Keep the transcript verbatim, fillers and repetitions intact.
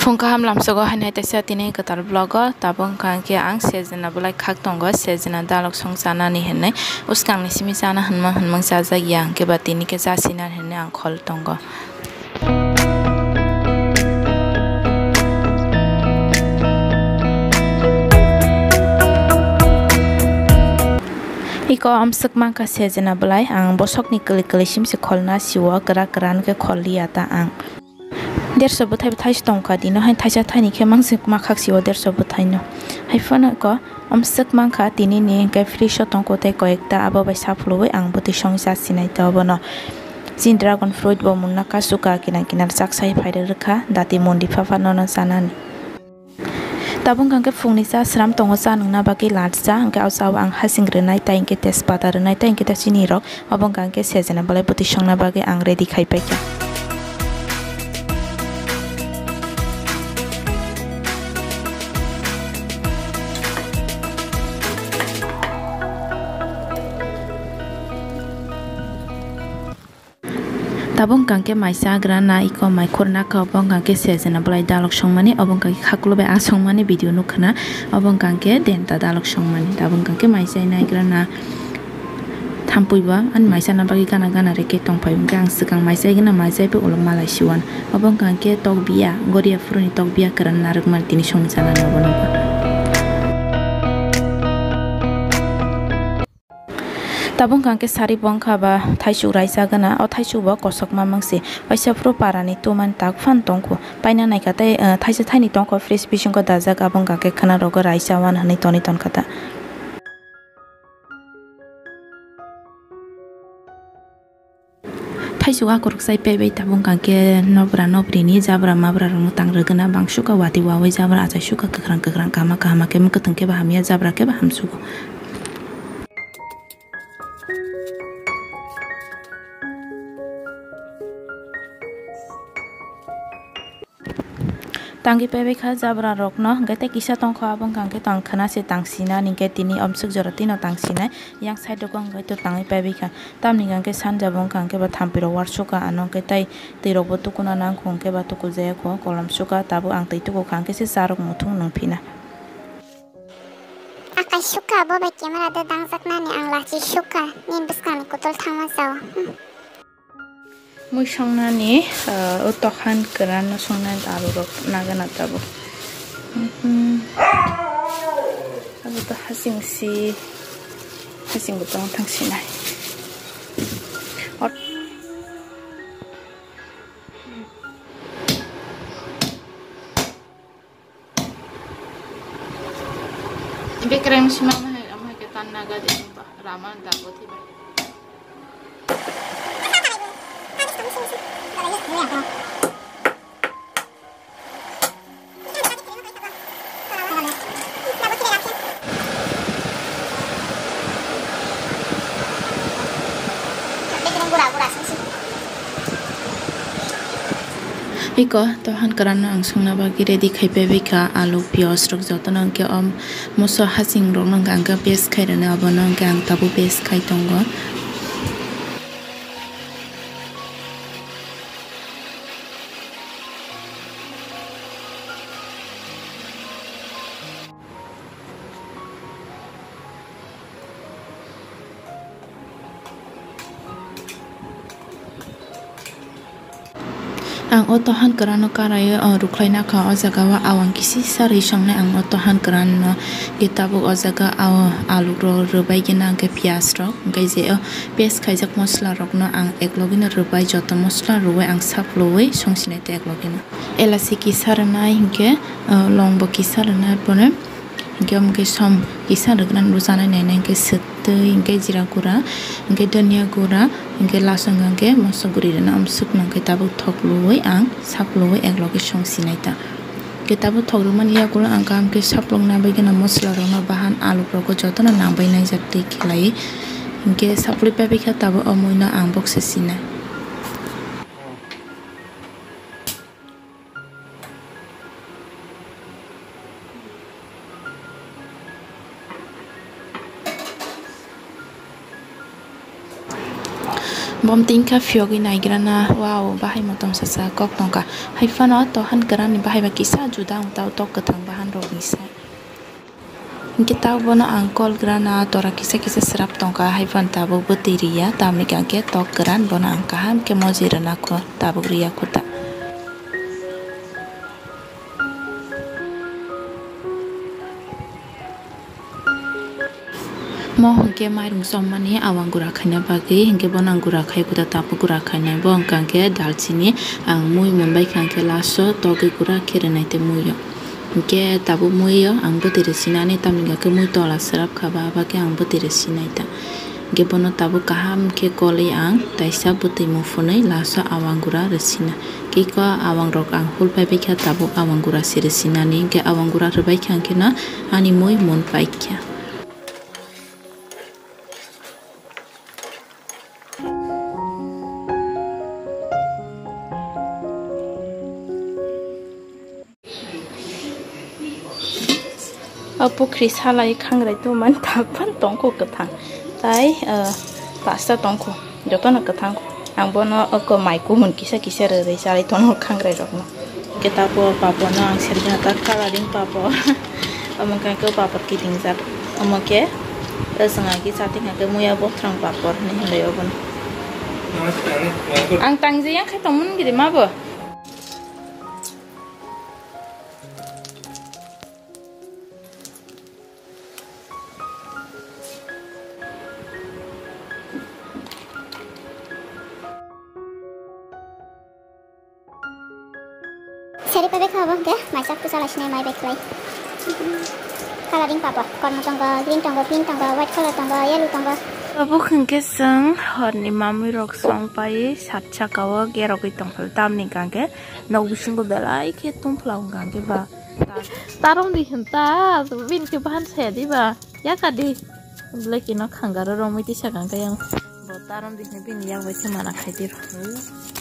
Phung kaham lamsogo hainai teisa tini kwtal vlog o, tabuk wngkha hwnkhe ang sejna belai khak tongo, sejna dalok song chanani hinwi. Bwskangni simi chana hinmang hinmang chajak ya, hwnkhe ba tini khe chasina hinwi ang khol tongo. Iko amswk mankha sejna belai, ang bosokni kwlwi kwlwi simse kholna sio, kwrak kwran khe khol liya ta ang. Derso bwthai bwthai se tongkha, tino hai thaisa thaini khe mangsik makhak sio derso bwthai no. Hai phano ko amswk mankha, tini ni hwnkhe fridge o tongkho tei koyekta, abo bai saphulwi ang bwtwi song chasinai ta obono. Chini dragon fruit bo munna kasu ka, kinar kinar chak sai phai rwkha, dati mundi pha pha nono chanani. Tabuk hwnkhe phungni cha sram tongo, cha nungna bagwi lat cha, hwnkhe o chao ang hasing rwnai, tei hwnkhe tejpata rwnai, tei hwnkhe ta chini rok, obo hwnkha hwnkhe sejna belai bwtwi songna bagwi ang ready khai paikha. Tabuk hwnkha khe mai chagra na, iko mai khurna kha, obo hwnkha khe sejna belai dalok songmani, obo hwnkha khe khaklo bai a songmani video nukha na, obo hwnkha khe denta dalok songmani, tabuk hwnkha khe mai chai naigra na. Thampui bo ani mai chana bagwi gana gana reke tongphai, hwnkhe ang swkang mai chai gana, mai chai bai ulo malai siwan, obo hwnkha khe tok biya, goria phuruni tok biya kwran narwkmani tini songwi chanani obo nukha. Tabuk hwnkha khe sari bo wngkha ba thaisuk raisa gana, o thaisuk bo kosokma mangsi. Waisa phuru parani tumani tak phan tongkhu. Paina naikha tei, eh, thaisa thaini tongkho fridge bisingo dajak, abo wngkha khe khwna rogo raisa wan hwnwi tonwi tonkha ta. Thaisuk akorok chai paibai tabuk hwnkha khe nobra nobrini jabra mabra rokno tang rwgwna, bang sukha watwi wawi jabra achai sukha, kwkhwrang kwkhwrang kahama kahama khe mwkhwtwng khe ba hamya, jabra khe ba hamsugo. Tangwi paibai kha jabra rokno, hwnkhe tei kisa tongkho, abo wngkha hwnkhe tong khwna se tang sinani, hwnkhe tini omswk jora tino tang sinai, yang side rogo hwnkhe to tangwi paibai kha. Tamni hwnkhe sanja bo wngkha hwnkhe ba thampui rok warsukha ano, hwnkhe tei twi rok bo tukuna nangkho, hwnkhe ba tukujaya kho, kolom sukha, tabuk ang twi tukukha hwnkhe se charwk muthung nung phina. Akai sukha, bo bai camera de dangjaknani ang lachi sukha, nini bwskangni kutul thangma chao. Hmm. Mui songnani, ah, o tohan kwran no songnani alu rok nagana tabuk. Mhm. Abo to hasing si, hasing bo tong thang sinai. Ot- Ibe kereng sima mahai, amahai ke tan naga de ba, rama da bo thiba. Iko tohan kwran no ang songna bagwi ready khai paibai kha, alu, piyaj rok jotono hwnkhe o moso hasing rok no hwnkhe ang khe paste khai rwnai, obono hwnkhe ang tabuk paste khai tongo. Ang o tohan kwrano karaiwi, o, rwkhlaina kha. O jaga o awang kisi sa rwi songnai ang o tohan kwrano. Hwnkhe tabuk o jaga o alu rok rwbai gana, hwnkhe piyaj rok, hwnkhe je o paste khaijak mosola rokno ang eklogino rwbai, joto mosola rwui ang saphulwi songsinai tei eklogino. Elachi kisa rwnai, hwnkhe, o, longbo kisa rwnai, pore hwnkhe omo khe som kisa rwgwna rwchanai nainai, hwnkhe swtwi, hwnkhe jira gura, hwnkhe dhania gura, hwnkhe lasong, hwnkhe moso guri rwna, omo swkno hwnkhe tabuk thok luwi ang sak luwi eklogi song sinai ta. Hwnkhe tabuk thok rwmani yagulo ang kaham khe saplokna bagwino mosola rokno bahan alu rokbo jotono nangbai naijak twi khlaiwi, hwnkhe saplwi paibai kha tabuk o muino ang boksa sinai. Bom tingkha phiyogwi naigrana, wow, bahai motom sasa kok tongkha. Haiphano to han kwran ni bahai ba kisa juda wng tao tok kwthang bahan rok ni sai. Hingke tao bono ang kol grana tora kisa kisa srap tongkha, haiphano tabuk bwtwi riya, tamni hingke tok kwran bono ang kaham khe moji rwna kho, tabuk riya kho ta. Mo hwnkhe mairung chommani awang gura khaina bagwi, hwnkhe bono ang gura khai kuda tabuk gura khainai. Bo wngkha khe dalchini, ang mui monbai kha khe last o togwi gura khe rwnai tei mui o. Hwnkhe tabuk mui o ang bwtwi rwsinani, tamni hwnkhe mui tola swrap kha ba, abo khe ang bwtwi rwsinai ta. Hwnkhe bono tabuk kaham khe kolwi ang taisa bwtwi muphunwi last o awang gura rwsina. Kiko awang rok ang hul phaibai kha, tabuk awang gura se rwsinani, hwnkhe awang gura rwbai kha hwnkhe no ani mui mon pai kha. O pukhri salai khangrai tongmani tabuk phano tongkho kwthang. Tai, eh, pasta tongkho, jotono kwthang. Ang bono oko mai kumun kisa kisa rwrwi chalai tono khangrai rokno. Khe tapo paporno ang serjak kha coloring papor. Omo khe papor kitingjak. Omo khe, eh, swngagi chating khe muya bothrang papor hinwi hinlai obono. Ang tangji yang khai tongmani gidi ma bo. Seri pabe kha bo hwnkhe maisa pusa lai sinai mai bai khlai. Coloring papor, kormo tongo, green tongo, pink tongo, white color tongo, yellow tongo. Tabuk hwnkhe chwng horni mamui rok song pai sat saka o gerogwi tongphuru tamni hwnkhe nok bisingo belai khe tungphla hwnkhe ba. Tarom di hwn ta, bini khe bahan saya di ba. Yaka di. Belai khe no khangaro romwi tisa kang khe yang. Bo tarom di hwn bini yak bai se mana khai di rw.